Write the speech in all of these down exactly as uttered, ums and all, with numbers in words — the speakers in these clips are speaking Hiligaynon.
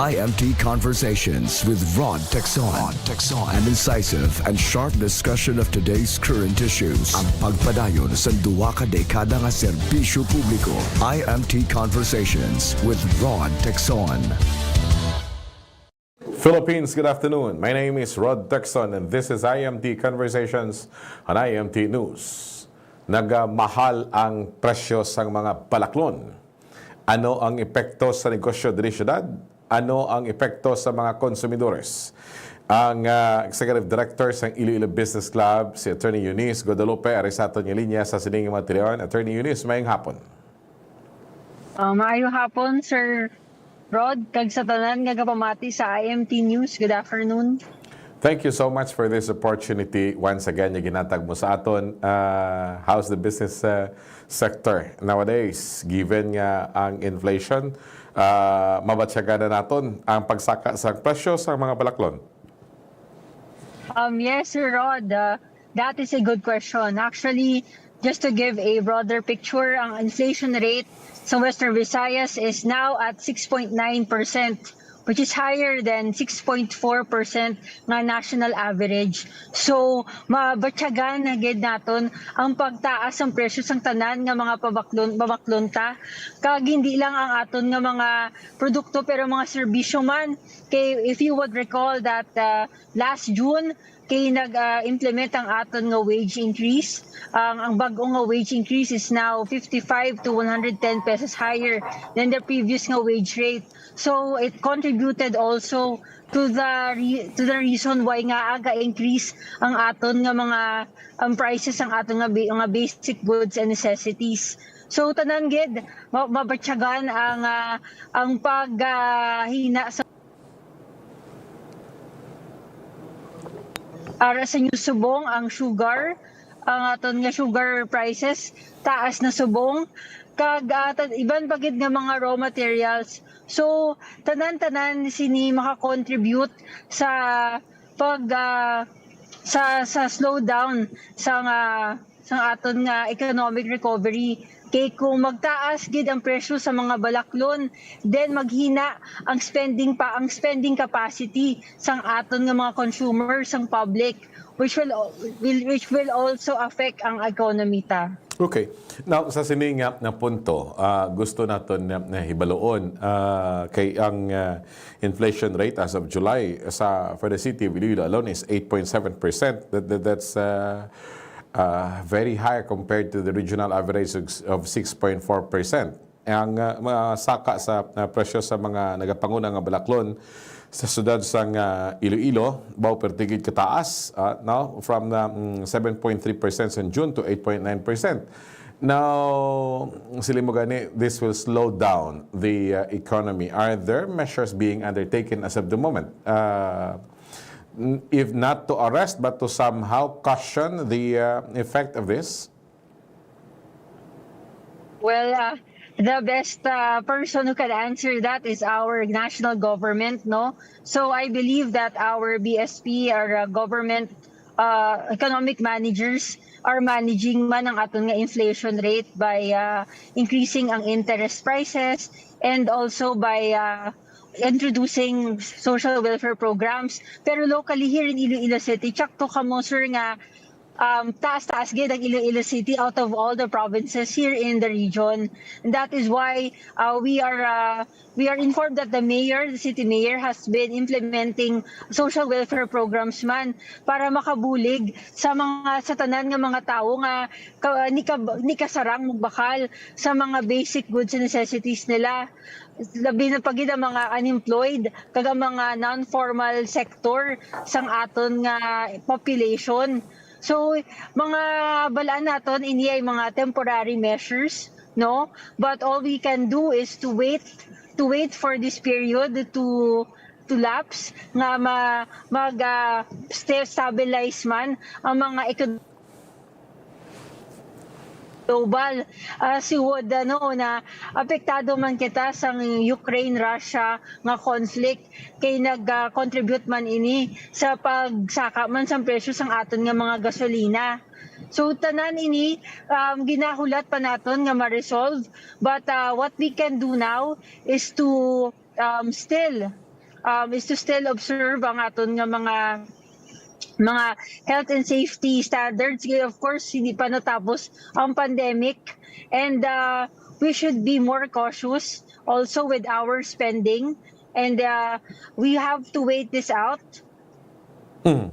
I M T Conversations with Rod Texon. Rod Texon. An incisive and sharp discussion of today's current issues. Ang pagpadayon sa duwa ka dekada nga serbisyo publiko. I M T Conversations with Rod Texon. Philippines, good afternoon. My name is Rod Texon and this is I M T Conversations on I M T News. Nagamahal ang presyo sang mga balaklon. Ano ang epekto sa negosyo diri siyudad? Ano ang epekto sa mga konsumidores? Ang, ah, Executive Director sang Iloilo Business Club, si Attorney Eunice Guadalupe, ari sa aton nga linya sa sining mga tilawan. Attorney Eunice, maayong hapon. Ah, maayo hapon, Sir Rod, kag sa tanan nga gapamati sa I M T News. Good afternoon. Thank you so much for this opportunity once again nga ginhatag mo sa aton. Ah, how's the business, ah, sector nowadays, given nga ang inflation, ah, mabatyagan na naton ang pagsaka sa presyo sa mga balaklon? Um, yes, Sir Rod, uh, that is a good question. Actually, just to give a broader picture, ang inflation rate sa Western Visayas is now at six point nine percent, which is higher than six point four percent nga national average. So, mabatyagan na gid naton ang pagtaas sang presyo sang tanan nga mga pabaklon, pabaklon ta. Kag hindi lang ang aton nga mga produkto, pero mga serbisyo man. Kay if you would recall that, uh, last June, kay nag, ah, implement ang aton nga wage increase. Ang, ang bag-o nga wage increase is now fifty-five to one hundred ten pesos higher than the previous nga wage rate. So, it contributed also to the re-, to the reason why nga aga-increase ang aton nga mga, ang prices ang aton nga bi-, nga basic goods and necessities. So, tanan gid, ma-, mabatyagan ang, ah, ang pag, ah, hina sa Ara sa inyo subong, ang sugar, ang aton nga sugar prices, taas na subong, kag, ah, ta-, iban pa gid nga mga raw materials. So, tanan-tanan sini makakontribute sa pag, ah, sa, sa slowdown sa nga, sa aton nga economic recovery. Kay kung magtaas gid ang presyo sa mga balaklon, then maghina ang spending pa, ang spending capacity sang aton nga mga consumers, sang public, which will, will, which will also affect ang economy ta. Okay. Now, sa sini nga, nga punto, ah, gusto naton na, na hibaluon, ah, kay ang, ah, inflation rate as of July sa, for the city of Iloilo alone is eight point seven percent. That, that, that's, ah, ah, very high compared to the regional average of, of six point four percent. Ang, ah, mga saka sa, ah, presyo sa mga nagapanguna nga balaklon sa siyudad sang, ah, Iloilo, baw perti gid kataas, ah, no? From, ah, mm, seven point three percent sa June to eight point nine percent. Now, siling mo gani, this will slow down the, uh, economy. Are there measures being undertaken as of the moment? Uh, n-, if not to arrest, but to somehow cushion the, uh, effect of this? Well, uh, the best, uh, person who can answer that is our national government, no? So I believe that our B S P, our, uh, government, uh, economic managers are managing man ang aton nga inflation rate by, uh, increasing ang interest prices and also by, uh, introducing social welfare programs. Pero locally here in Iloilo City, tsakto kamo, sir, nga, um, taas-taas gid ang Iloilo City out of all the provinces here in the region. And that is why, uh, we are, uh, we are informed that the mayor, the city mayor, has been implementing social welfare programs man para makabulig sa mga, sa tanan nga mga tawo nga ka-, nika-, nikasarang magbakal sa mga basic goods and necessities nila. Labi na pa gid ang mga unemployed kag ang mga non-formal sector sang aton nga population. So, mga balaan naton, ini ay mga temporary measures, no? But all we can do is to wait, to wait for this period to, to lapse, nga ma-, mag, ah, sta-, stabilize man ang mga ekonomiya global. Ah, si Wood, ano, na apektado man kita sang Ukraine-Russia nga conflict, kay nag, ah, contribute man ini sa pagsaka man sang presyo sang aton nga mga gasolina. So, tanan ini, um, ginahulat pa naton nga ma-resolve. But, ah, what we can do now is to, um, still um, is to still observe ang aton nga mga mga health and safety standards. Kaya, of course, hindi pa natapos ang pandemic. And uh, we should be more cautious also with our spending. And uh, we have to wait this out. Hmm.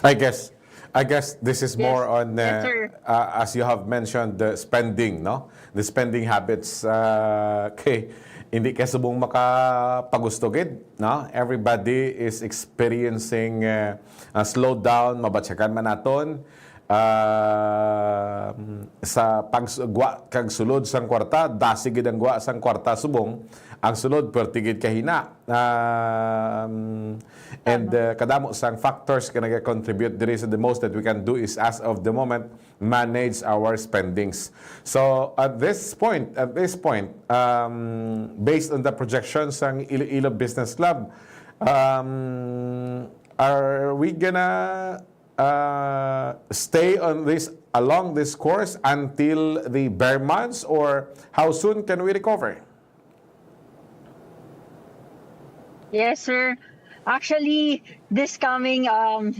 I guess I guess this is Yes. more on Yes, uh, sir. uh, as you have mentioned, the spending, no? The spending habits, uh, kay hindi ka subong makapagusto gid, no? Everybody is experiencing uh, a slowdown, mabatyagan man naton. Uh, sa paggwa kag sulod sang kwarta, dasi gid ang gwa sang kwarta subong ang sulod perti gid kahina. Um, and uh, kadamo sang factors nga nagakontribute diri sa the most that we can do is, as of the moment, manage our spendings. So at this point, at this point, um, based on the projections sang Iloilo Business Club, um, are we gonna uh, stay on this, along this course until the bear months, or how soon can we recover? Yes, sir. Actually, this coming um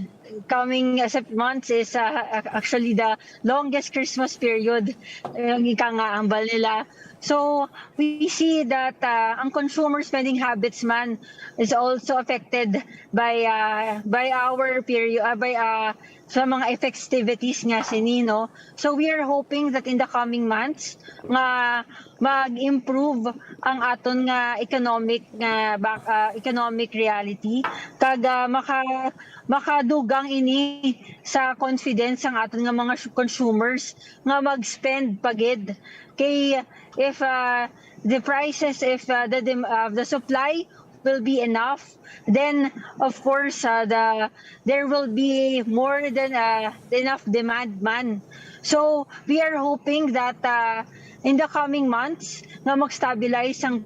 coming uh, Sep- months is uh, ac- actually the longest Christmas period, yung ika nga ambal nila. So we see that uh, ang consumer spending habits man is also affected by uh, by our period uh, by uh, sa mga festivities nga sini, no? So we are hoping that in the coming months nga mag-improve ang aton nga economic nga bak- ah, economic reality, kag ah, maka makadugang ini sa confidence sang aton nga mga su- consumers nga mag-spend pa gid. Kay if ah, the prices, if ah, the dem- ah, the supply will be enough, then of course uh, the there will be more than uh, enough demand man. So we are hoping that uh, in the coming months nga mag-stabilize ang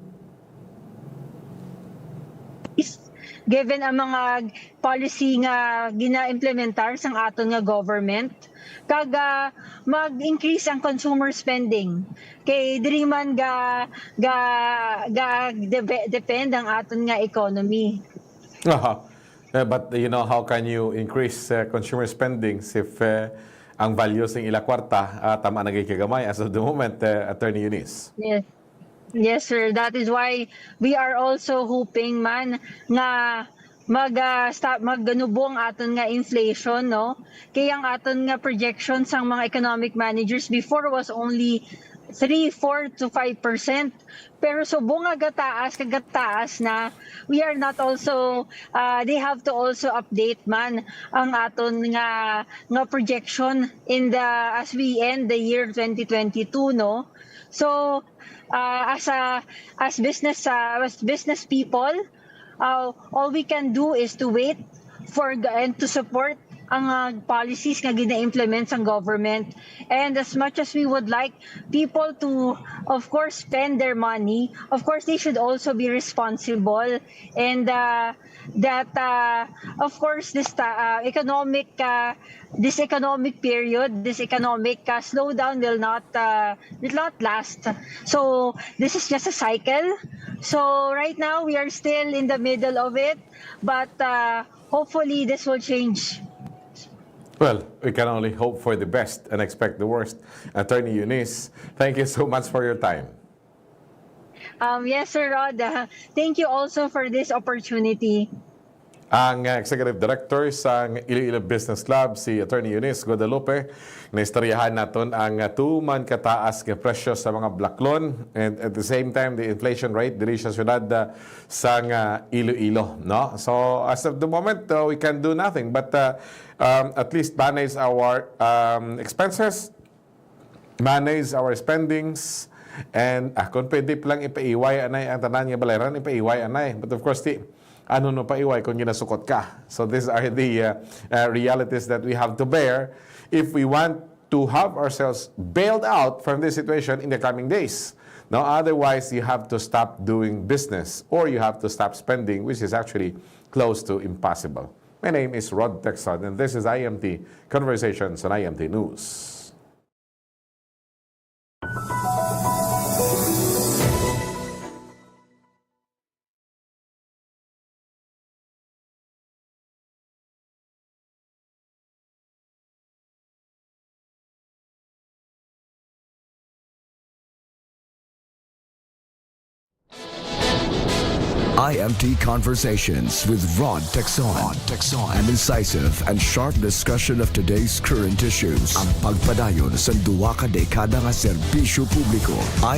is given ang mga policy nga gina-implementar sang aton nga government, kag ah, mag-increase ang consumer spending, kay diri man ga ga ga debe- depend ang aton nga economy. Aha. Eh, but you know, how can you increase uh, consumer spendings if uh, ang value sing ila kwarta uh, tama na gid kagamay as of the moment, uh, Attorney Eunice? Yes. Yes, sir. That is why we are also hoping man nga mag ah, stop magganubo ang aton nga inflation, no? Kay ang aton nga projection sang mga economic managers before was only three, four to five percent. Pero subong nga gataas kag gataas na, we are not also uh, they have to also update man ang aton nga nga projection in the as we end the year twenty twenty-two, no? So uh, as a as business uh, as business people, uh, all we can do is to wait for g- and to support ang uh, policies nga gina-implement sang government. And as much as we would like people to, of course, spend their money, of course they should also be responsible, and uh, that uh, of course this ta- uh, economic uh, this economic period, this economic uh, slowdown will not uh, will not last. So this is just a cycle. So right now we are still in the middle of it, but uh, hopefully this will change. Well, we can only hope for the best and expect the worst. Attorney Eunice, thank you so much for your time. Um, yes, Sir Rod. Uh, thank you also for this opportunity. Ang uh, Executive Director sang Iloilo Business Club, si Attorney Eunice Guadalupe, naistoryahan naton ang uh, tuman kataas nga presyo sa mga blaklon and at the same time the inflation rate diri sa syudad uh, sang uh, Iloilo, no? So as of the moment, uh, we can do nothing but uh, um, at least manage our um, expenses, manage our spendings, and ah, kung pwede pa lang ipaiway anay ang tanan nga balayran, ipaiway anay. But of course, di, ano no paiway kung ginasukot ka? So these are the uh, uh, realities that we have to bear if we want to have ourselves bailed out from this situation in the coming days. No, otherwise you have to stop doing business or you have to stop spending, which is actually close to impossible. My name is Rod Texon and this is I M T Conversations on I M T News. I M T Conversations with Rod Texon. Rod Texon. An incisive and sharp discussion of today's current issues. Ang pagpadayon sa duwa ka dekada nga serbisyo publiko.